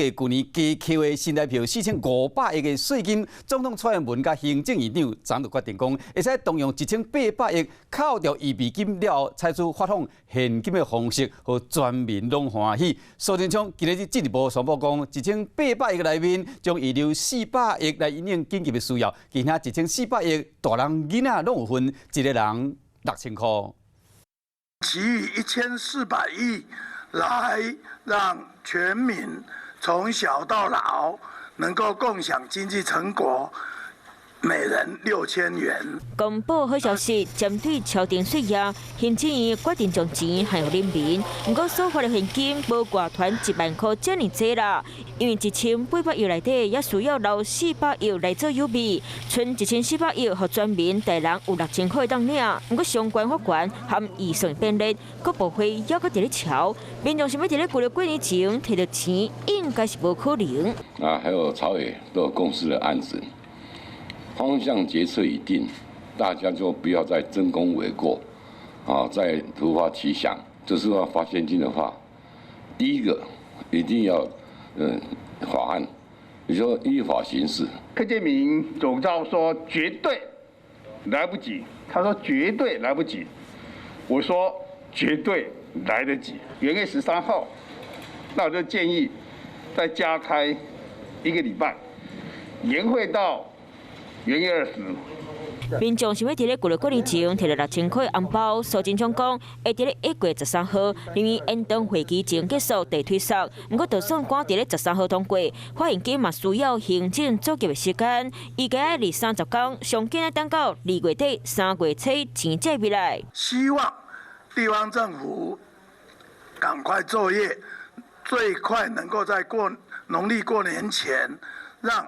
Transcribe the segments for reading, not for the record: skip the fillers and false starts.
計舊年加扣的新台票4500億的稅金，總統蔡英文佮行政院長昨就決定講，會使動用1800億扣掉預備金了後，採取發放現金的方式，予全民攏歡喜。蘇貞昌今日進一步宣布講，1800億內面將預留四百億來因應緊急的需要，其他1400億大人囡仔攏有份，一个人6000箍。其餘1400億來讓全民從小到老能夠共享經濟成果，每人6000元。公布好消息，針對超徵稅業，行政院決定將錢還予人民。毋過所發的現金無外傳1萬箍遮爾濟啦，因為1800億內底也需要留四百億來做預備，賰1400億予全民大人有6000箍會當領。毋過相關法案含預算變列，國部會猶閣佇咧喬，民眾想欲佇咧舊曆過年前提著錢，應該是無可能。啊，還有朝野都有共識的案子。方向決策已定，大家就不要再爭功諉過，啊，再突發奇想。這是要發現金的話，第一個一定要法案，你說依法行事。柯建銘總召說絕對來不及，他說絕對來不及，我說絕對來得及。元月13號，那我就建議再加開一個禮拜，延會到元月20。民眾想欲佇咧舊曆過年前提著6000箍紅包，蘇貞昌講會佇咧1月13號，認為延長會期前結束地推縮。毋過就算趕佇咧十三號通過，發現金嘛需要行政作業的時間，預計愛20-30工，上緊愛等到2月底3月初錢才會來。希望地方政府趕快作業，最快能夠在過農曆過年前，讓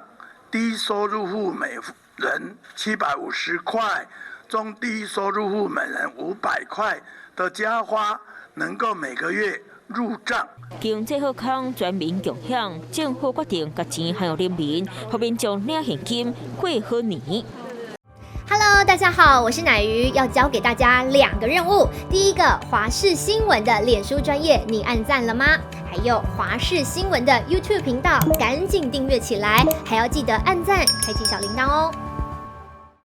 低收入戶每人750塊，中低收入戶每人500塊的加發，能夠每個月入賬。經濟好康，全民共享，政府決定共錢還予人民，予民眾領現金過好年。 Hello，大家好，我是奶魚，要交給大家兩個任務。第一個，華視新聞的臉書專頁，你按讚了嗎？還有華視新聞的 YouTube 頻道，趕緊訂閱起來，還要記得按讚，開啟小鈴鐺哦。